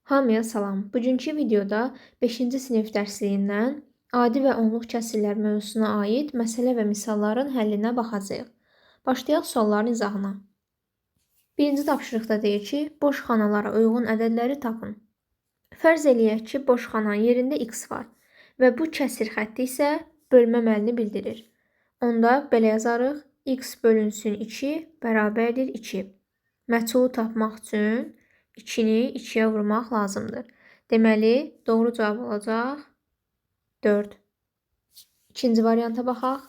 Hamıya salam. Bugünkü videoda 5-ci sinif dərsliyindən adi və onluq kəsirlər mövzusuna aid məsələ və misalların həllinə baxacağıq. Başlayaq sualların izahına. Birinci tapşırıqda deyir ki, boş xanalara uyğun ədədləri tapın. Fərz eləyək ki, boş xananın yerində x var və bu kəsir xətti isə bölmə əməlini bildirir. Onda belə yazarıq: x bölünsün 2 bərabərdir 2. Məchulu tapmaq üçün 2-ni 2-yə vurmaq lazımdır. Deməli, doğru cavab olacaq 4. İkinci varianta baxaq.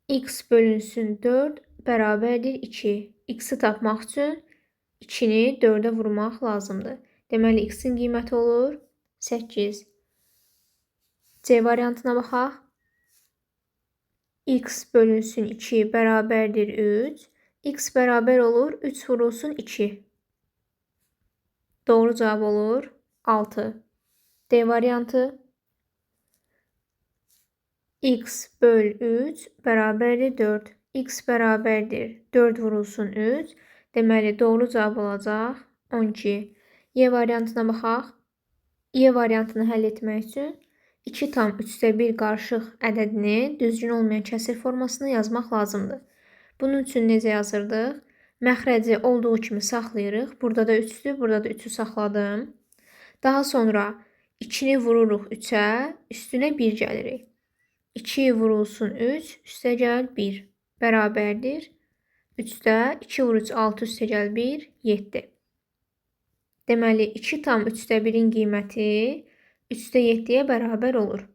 X bölünsün 4 bərabərdir 2. X-i tapmaq üçün 2-ni 4-ə vurmaq lazımdır. Deməli, x-in qiyməti olur 8. C variantına baxaq. X bölünsün 2 bərabərdir 3. X bərabər olur 3 vurulsun 2. Doğru cavab olur 6. D variantı. X böl 3 bərabərdir 4. X bərabərdir 4 vurulsun 3. Deməli, doğru cavab olacaq 12. Y variantına baxaq. Y variantını həll etmək üçün 2,1 qarışıq ədədini düzgün olmayan kəsir formasına yazmaq lazımdır. Bunun üçün necə yazırdıq? Məxrəci olduğu kimi saxlayırıq. Burada da 3-dür, burada da 3-ü saxladım. Daha sonra 2-ni vururuq 3-ə, üstünə 1 gəlirik. 2 vurulsun 3, üstə gəl 1 bərabərdir. 3-də 2 vur 3, 6, üstə gəl 1, 7. Deməli, 2,1-in qiyməti 3,7-yə bərabər olur.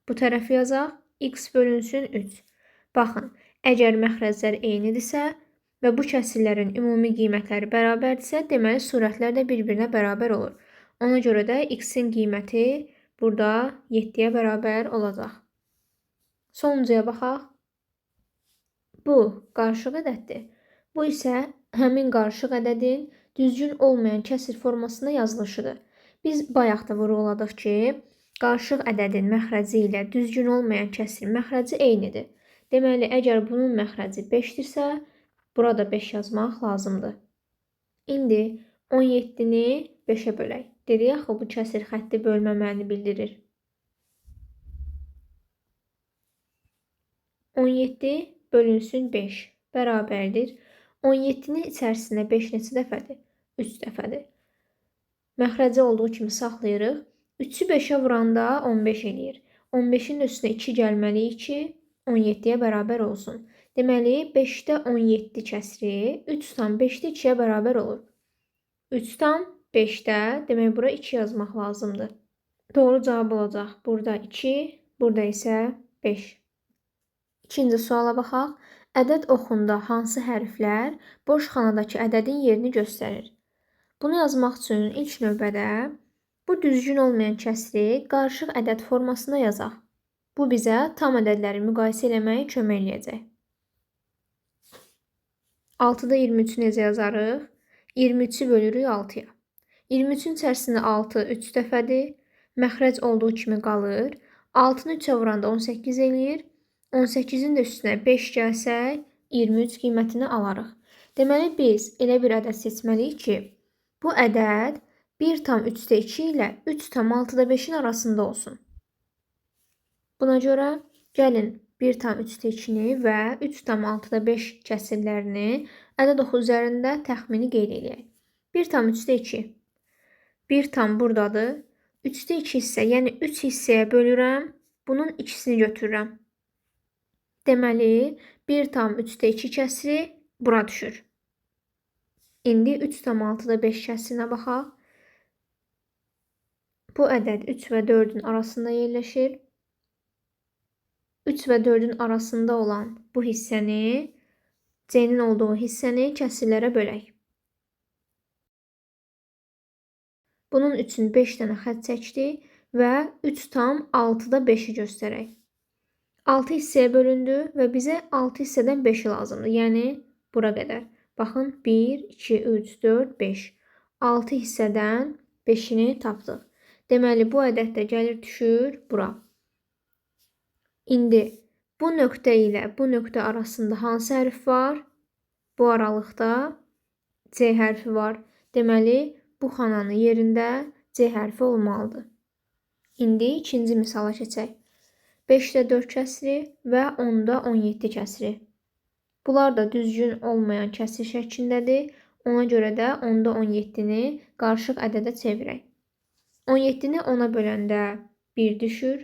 Bu tərəfi yazaq. X bölünsün 3. Baxın, əgər məxrəclər eynidirsə və bu kəsirlərin ümumi qiymətləri bərabərdirsə, deməli, surətlər də bir-birinə bərabər olur. Ona görə də x-in qiyməti burada 7-yə bərabər olacaq. Sonuncuya baxaq. Bu qarışıq ədəddir. Bu isə həmin qarışıq ədədin düzgün olmayan kəsir formasında yazılışıdır. Biz bayaq da vurğuladıq ki, qarışıq ədədin məxrəci ilə düzgün olmayan kəsirin məxrəci eynidir. Deməli, əgər bunun məxrəci 5-dirsə, burada 5 yazmaq lazımdır. İndi 17-ni 5-ə bölək. Dedik axı, bu kəsir xətti bölmə əməlini bildirir. 17 bölünsün 5 bərabərdir. 17-nin içərisində 5 neçə dəfədir? 3 dəfədir. Məxrəci olduğu kimi saxlayırıq. 3-ü 5-ə vuranda 15 eləyir. 15-in üstünə 2 gəlməliyik ki, 17-yə bərabər olsun. Deməli, 5-də 17 kəsri 3,5-də 2-yə bərabər olur. 3,5-də, demək, bura 2 yazmaq lazımdır. Doğru cavab olacaq. Burada 2, burada isə 5. İkinci suala baxaq. Ədəd oxunda hansı hərflər boş xanadakı ədədin yerini göstərir? Bunu yazmaq üçün ilk növbədə bu düzgün olmayan kəsri qarışıq ədəd formasında yazaq. Bu bizə tam ədədləri müqayisə eləməyə kömək eləyəcək. 6-da 23-ü necə yazarıq? 23-ü bölürük 6-ya. 23-ün içərisində 6 3 dəfədir. Məxrəc olduğu kimi qalır. 6-nı 3-ə vuranda 18 eləyir. 18-in də üstünə 5 gəlsək, 23 qiymətini alarıq. Deməli, biz elə bir ədəd seçməliyik ki, bu ədəd 1,2 ilə 3,5-in arasında olsun. Buna görə gəlin 1,2-ni və 3,5 kəsirlərini ədəd oxu üzərində təxmini qeyd eləyək. 1,2. 1 tam buradadır. 3-də 2 hissə, yəni 3 hissəyə bölürəm. Bunun ikisini götürürəm. Deməli, 1,2 kəsri bura düşür. İndi 3,5 kəsrinə baxaq. Bu ədəd 3 və 4-ün arasında yerləşir. 3 və 4-ün arasında olan bu hissəni, C-nin olduğu hissəni kəsirlərə bölək. Bunun üçün 5 dənə xətt çəkdik və 3,5-i göstərək. 6 hissəyə bölündü və bizə 6 hissədən 5-i lazımdır. Yəni, bura qədər. Baxın, 1, 2, 3, 4, 5. 6 hissədən 5-ini tapdıq. Deməli, bu ədəd də gəlir, düşür bura. İndi bu nöqtə ilə bu nöqtə arasında hansı hərf var? Bu aralıqda C hərfi var. Deməli, bu xananın yerində C hərfi olmalıdır. İndi ikinci misala keçək. 5-də 4 kəsri və 10-da 17 kəsri. Bunlar da düzgün olmayan kəsir şəklindədir. Ona görə də 10-da 17-ni qarışıq ədədə çevirək. 17-ni 10-a böləndə 1 düşür.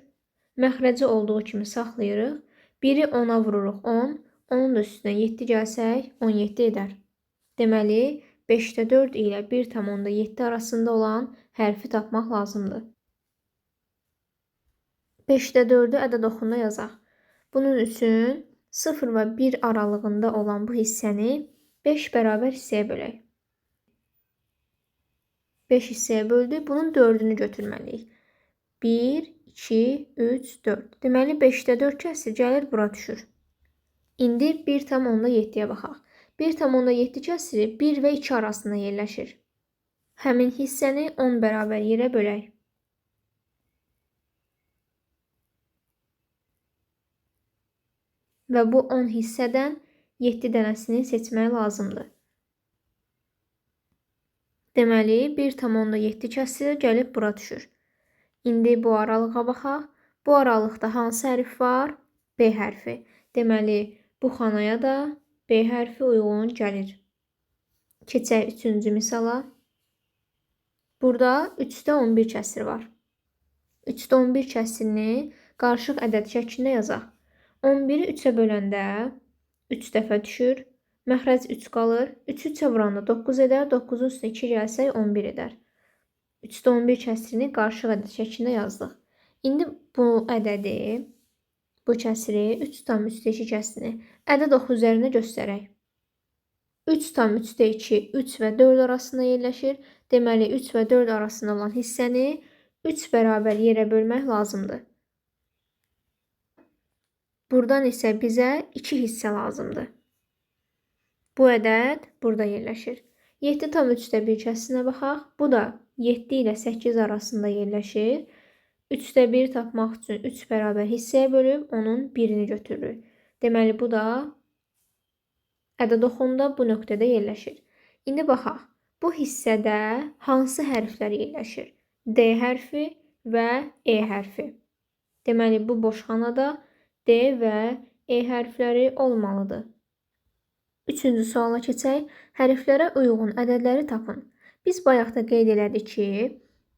Məxrəci olduğu kimi saxlayırıq. 1-i 10-a vururuq 10. Onun da üstünə 7 gəlsək 17 edər. Deməli, 5-də 4 ilə 1,7 arasında olan hərfi tapmaq lazımdır. 5-də 4-ü ədəd oxunda yazaq. Bunun üçün 0 və 1 aralığında olan bu hissəni 5 bərabər hissəyə bölək. 5 hissəyə böldük. Bunun 4-ünü götürməliyik. 1, 2, 3, 4. Deməli, 5-də 4 kəsir gəlir, bura düşür. İndi 1,7-yə baxaq. 1,7 kəsiri 1 və 2 arasında yerləşir. Həmin hissəni 10 bərabər yerə bölək. Və bu 10 hissədən 7 dənəsini seçmək lazımdır. Deməli, 1,7 kəsiri gəlib bura düşür. İndi bu aralığa baxaq. Bu aralıqda hansı hərf var? B hərfi. Deməli, bu xanaya da B hərfi uyğun gəlir. Keçək üçüncü misala. Burada 3-də 11 kəsir var. 3-də 11 kəsirini qarışıq ədəd şəklində yazaq. 11-i 3-ə böləndə 3 dəfə düşür. Məxrəc 3 qalır. 3-ü 3-ə vuranda 9 edər. 9-un üstünə 2 gəlsək 11 edər. 3-də 11 kəsirini qarışıq ədəd şəklində yazdıq. İndi bu ədədi, bu kəsiri 3,3-də 2 kəsirini ədəd oxu üzərində göstərək. 3,3-də 2, 3 və 4 arasında yerləşir. Deməli, 3 və 4 arasında olan hissəni 3 bərabər yerə bölmək lazımdır. Buradan isə bizə 2 hissə lazımdır. Bu ədəd burada yerləşir. 7,3-də 1 kəsirinə baxaq. Bu da 7 ilə 8 arasında yerləşir. 3-də 1 tapmaq üçün 3 bərabər hissəyə bölüb onun 1-ini götürürük. Deməli, bu da ədəd oxunda bu nöqtədə yerləşir. İndi baxaq. Bu hissədə hansı hərflər yerləşir? D hərfi və E hərfi. Deməli, bu boş xanada D və E hərfləri olmalıdır. Üçüncü suala keçək. Hərflərə uyğun ədədləri tapın. Biz bayaq da qeyd elədik ki,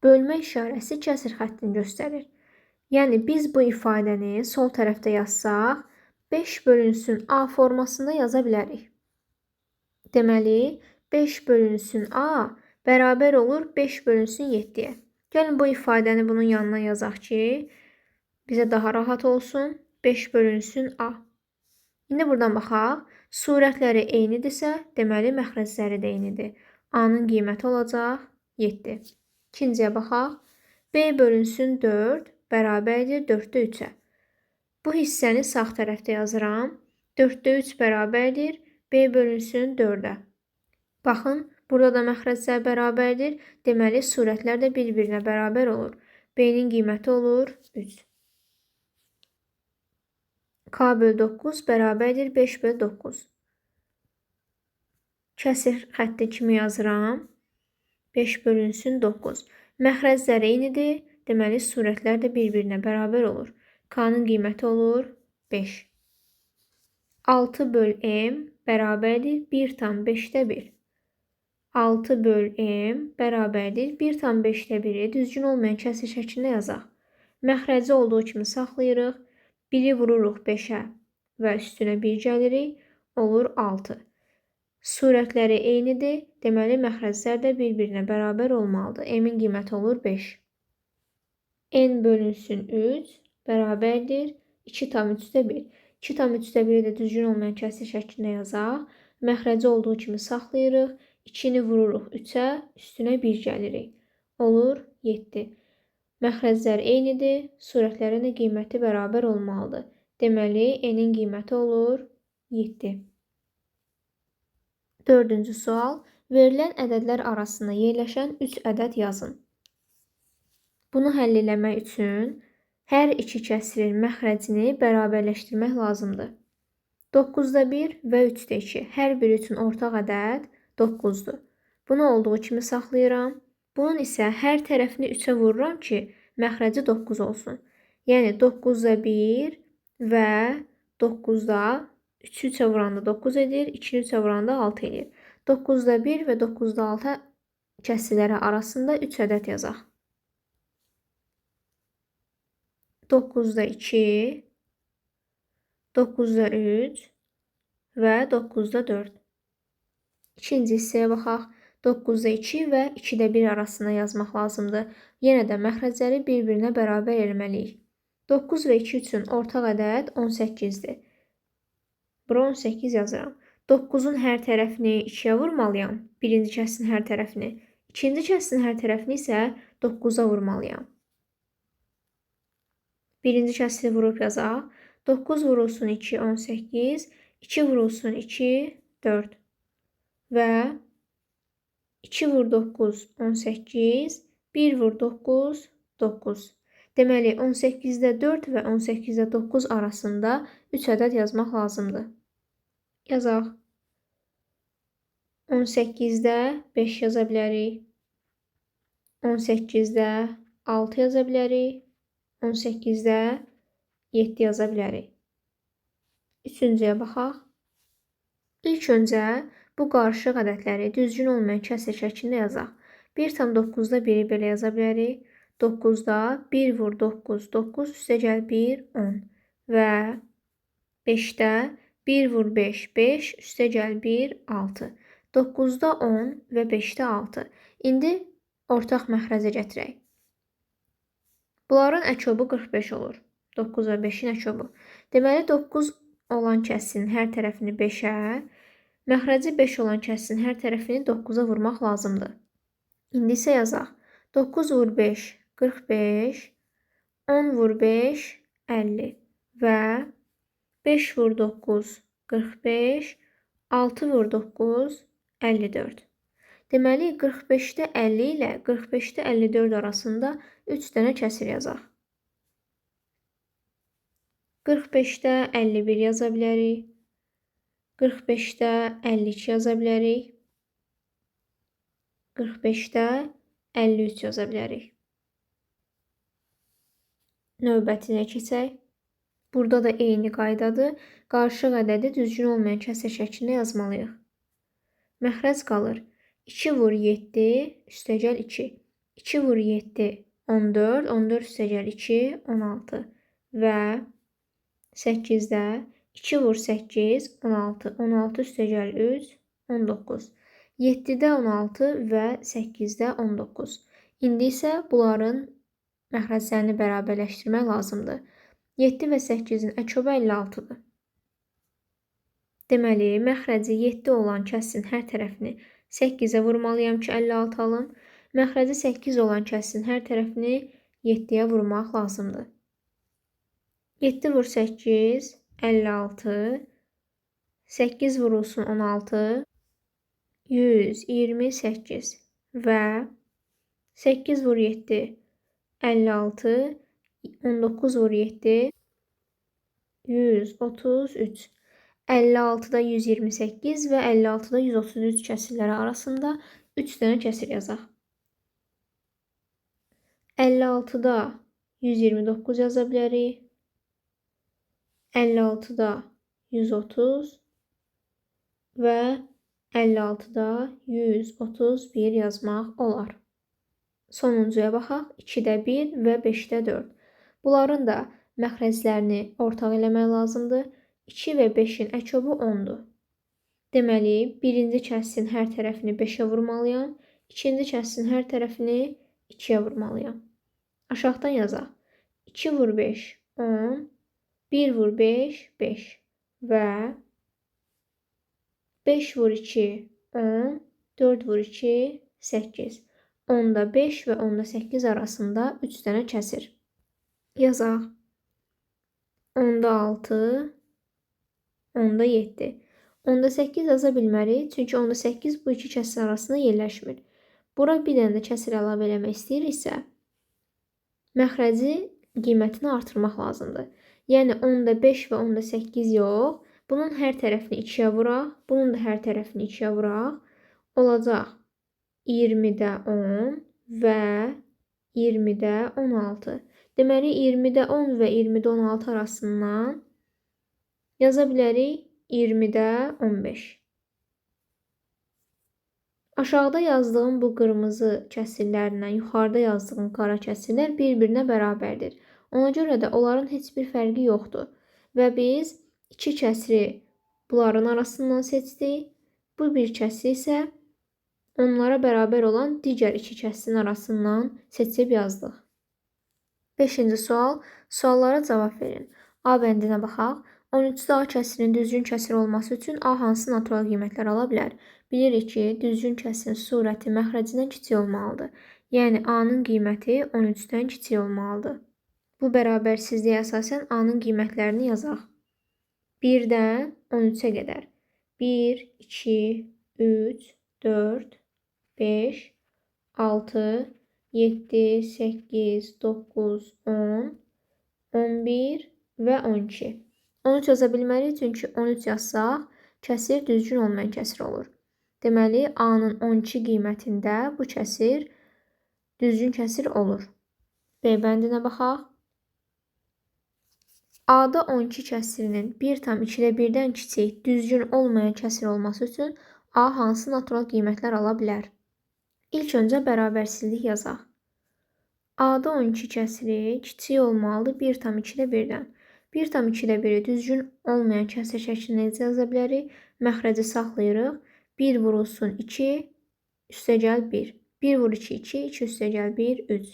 bölmə işarəsi kəsir xəttini göstərir. Yəni, biz bu ifadəni sol tərəfdə yazsaq, 5 bölünsün A formasında yaza bilərik. Deməli, 5 bölünsün A bərabər olur 5 bölünsün 7-yə. Gəlin, bu ifadəni bunun yanına yazaq ki, bizə daha rahat olsun. 5 bölünsün A. İndi buradan baxaq. Surətləri eynidirsə, deməli, məxrəcləri də eynidir. A-nın qiyməti olacaq 7. İkinciyə baxaq. B bölünsün 4 bərabərdir 4-də 3-ə. Bu hissəni sağ tərəfdə yazıram. 4-də 3 bərabərdir B bölünsün 4-ə. Baxın, burada da məxrəclər bərabərdir. Deməli, surətlər də bir-birinə bərabər olur. B-nin qiyməti olur 3. K bölü 9 bərabərdir 5 bölü 9. Kəsir xətti kimi yazıram. 5 bölünsün 9. Məxrəclər eynidir. Deməli, surətlər də bir-birinə bərabər olur. K-nın qiyməti olur 5. 6 böl M bərabərdir 1,5-də 1. 6 böl M bərabərdir 1,5-də 1-i düzgün olmayan kəsir şəklində yazaq. Məxrəci olduğu kimi saxlayırıq. 1-i vururuq 5-ə və üstünə 1 gəlirik. Olur 6. Surətləri eynidir. Deməli, məxrəclər də bir-birinə bərabər olmalıdır. M-in qiyməti olur 5. N bölünsün 3 bərabərdir 2,3-də 1. 2,3-də 1-i də düzgün olmayan kəsir şəklində yazaq. Məxrəci olduğu kimi saxlayırıq. 2-ni vururuq 3-ə, üstünə 1 gəlirik. Olur 7. Məxrəclər eynidir, surətlərin də qiyməti bərabər olmalıdır. Deməli, N-in qiyməti olur 7. Dördüncü sual. Verilən ədədlər arasında yerləşən 3 ədəd yazın. Bunu həll eləmək üçün hər iki kəsirin məxrəcini bərabərləşdirmək lazımdır. 9-da 1 və 3-də 2. Hər biri üçün ortaq ədəd 9-dur. Bunu olduğu kimi saxlayıram. Bunun isə hər tərəfini 3-ə vururam ki, məxrəci 9 olsun. Yəni 9-da 1 və 9-da 3-ü 3-ə vuranda 9 edir, 2-ni 3-ə vuranda 6 edir. 9-da 1 və 9-da 6 kəsirləri arasında 3 ədəd yazaq. 9-da 2, 9-da 3 və 9-da 4. İkinci hissəyə baxaq. 9-da 2 və 2-də 1 arasında yazmaq lazımdır. Yenə də məxrəcləri bir-birinə bərabər eləməliyik. 9 və 2 üçün ortaq ədəd 18-dir. Bura 18 yazıram. 9-un hər tərəfini 2-yə vurmalıyam. Birinci kəsirin hər tərəfini. İkinci kəsirin hər tərəfini isə 9-a vurmalıyam. Birinci kəsiri vurub yazaq. 9 vurulsun 2, 18. 2 vurulsun 2, 4. Və 2 vur 9, 18. 1 vur 9, 9. Deməli, 18-də 4 və 18-də 9 arasında 3 ədəd yazmaq lazımdır. Yazaq. 18-də 5 yaza bilərik. 18-də 6 yaza bilərik. 18-də 7 yaza bilərik. Üçüncüyə baxaq. İlk öncə bu qarışıq ədədləri düzgün olmayan kəsir şəklində yazaq. 1,9-da 1-i belə yaza bilərik. 9-da 1 vur 9, 9 üstəgəl 1, 10 və 5-də 1 vur 5, 5 üstəgəl 1, 6. 9-da 10 və 5-də 6. İndi ortaq məxrəcə gətirək. Bunların əkobu 45 olur. 9 və 5-in əkobu. Deməli, 9 olan kəsirin hər tərəfini 5-ə, məxrəci 5 olan kəsirin hər tərəfini 9-a vurmaq lazımdır. İndi isə yazaq. 9 vur 5, 45, 10 vur 5, 50 və 5 vur 9, 45, 6 vur 9, 54. Deməli, 45-də 50 ilə 45-də 54 arasında 3 dənə kəsir yazaq. 45-də 51 yaza bilərik. 45-də 52 yaza bilərik. 45-də 53 yaza bilərik. Növbətinə keçək. Burada da eyni qaydadır. Qarışıq ədədi düzgün olmayan kəsir şəklində yazmalıyıq. Məxrəc qalır. 2 vur 7 üstəgəl 2. 2 vur 7 14. 14 üstəgəl 2 16 və 8-də 2 vur 8 16. 16 üstəgəl 3 19. 7-də 16 və 8-də 19. İndi isə bunların məxrəclərini bərabərləşdirmək lazımdır. 7 və 8-in əkobu 56-dır. Deməli, məxrəci 7 olan kəsirin hər tərəfini 8-ə vurmalıyam ki, 56 alım. Məxrəci 8 olan kəsirin hər tərəfini 7-yə vurmaq lazımdır. 7 vur 8, 56. 8 vurulsun 16, 128 və 8 vur 7, 56. 19 vur 7, 133. 56-da 128 və 56-da 133 kəsirləri arasında 3 dənə kəsir yazaq. 56-da 129 yaza bilərik. 56-da 130 və 56-da 131 yazmaq olar. Sonuncuya baxaq. 2-də 1 və 5-də 4. Bunların da məxrəclərini ortaq eləmək lazımdır. 2 və 5-in əkobu 10-dur. Deməli, birinci kəsirin hər tərəfini 5-ə vurmalıyam. İkinci kəsirin hər tərəfini 2-yə vurmalıyam. Aşağıdan yazaq. 2 vur 5, 10. 1 vur 5, 5 və 5 vur 2, 10. 4 vur 2, 8. 10-da 5 və 10-da 8 arasında 3 dənə kəsir. Yazaq. 10-da 6, 10-da 7. 10-da 8 yaza bilmərik, çünki 10-da 8 bu iki kəsir arasında yerləşmir. Bura bir dənə də kəsir əlavə eləmək istəyiriksə, məxrəci qiymətini artırmaq lazımdır. Yəni 10-da 5 və 10-da 8 yox, bunun hər tərəfini 2-yə vuraq, bunun da hər tərəfini 2-yə vuraq. Olacaq 20-də 10, və 20-də 16. Deməli, 20-də 10 və 20-də 16 arasından yaza bilərik 20-də 15. Aşağıda yazdığım bu qırmızı kəsirlərlə yuxarıda yazdığım qara kəsirlər bir-birinə bərabərdir. Ona görə də onların heç bir fərqi yoxdur. Və biz 2 kəsiri bunların arasından seçdik. Bu bir kəsir isə onlara bərabər olan digər 2 kəsirin arasından seçib yazdıq. 5-ci sual. Suallara cavab verin. A bəndinə baxaq. 13-də A kəsirinin düzgün kəsir olması üçün A hansı natural qiymətlər ala bilər? Bilirik ki, düzgün kəsirin surəti məxrəcindən kiçik olmalıdır. Yəni, A-nın qiyməti 13-dən kiçik olmalıdır. Bu bərabərsizliyə əsasən A-nın qiymətlərini yazaq. 1-dən 13-ə qədər. 1, 2, 3, 4, 5, 6, 7, 8, 9, 10, 11 və 12. 13 yaza bilmərik, çünki 13 yazsaq, kəsir düzgün olmayan kəsir olur. Deməli, A-nın 12 qiymətində bu kəsir düzgün kəsir olur. B bəndinə baxaq. A-da 12 kəsirinin 1,2-də 1-dən kiçik düzgün olmayan kəsir olması üçün A hansı natural qiymətlər ala bilər? İlk öncə bərabərsizlik yazaq. A-da 12 kəsiri kiçik olmalıdır 1,2-də 1-dən. 1,2-də 1-i düzgün olmayan kəsir şəklində necə yaza bilərik? Məxrəci saxlayırıq. 1 vurulsun 2, üstəgəl 1. 1 vur 2, 2, 2 üstəgəl 1, 3.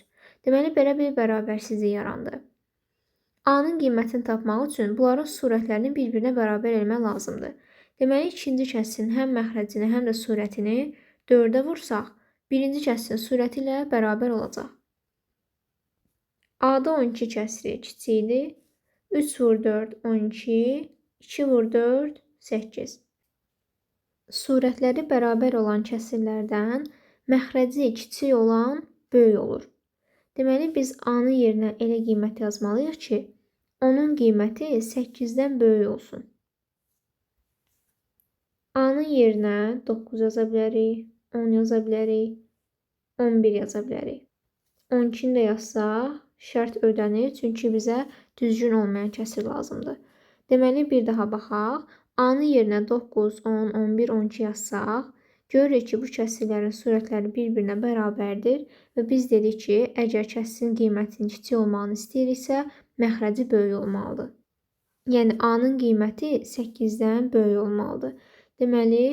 Deməli, belə bir bərabərsizlik yarandı. A-nın qiymətini tapmaq üçün bunların surətlərini bir-birinə bərabər eləmək lazımdır. Deməli, ikinci kəsirin həm məxrəcini, həm də surətini 4-ə vursaq, birinci kəsirin surəti ilə bərabər olacaq. A-da 12 kəsiri kiçikdir. 3 vur 4, 12, 2 vur 4, 8. Surətləri bərabər olan kəsirlərdən məxrəci kiçik olan böyük olur. Deməli, biz A-nın yerinə elə qiymət yazmalıyıq ki, onun qiyməti 8-dən böyük olsun. A-nın yerinə 9 yaza bilərik, 10 yaza bilərik, 11 yaza bilərik. 12-ni də yazsaq, şərt ödənir, çünki bizə düzgün olmayan kəsir lazımdır. Deməli, bir daha baxaq. A-nın yerinə 9, 10, 11, 12 yazsaq, görürük ki, bu kəsirlərin surətləri bir-birinə bərabərdir və biz dedik ki, əgər kəsirin qiymətinin kiçik olmağını istəyiriksə, məxrəci böyük olmalıdır. Yəni, A-nın qiyməti 8-dən böyük olmalıdır. Deməli,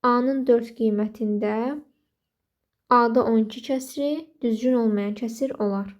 A-nın 4 qiymətində A-da 12 kəsiri düzgün olmayan kəsir olar.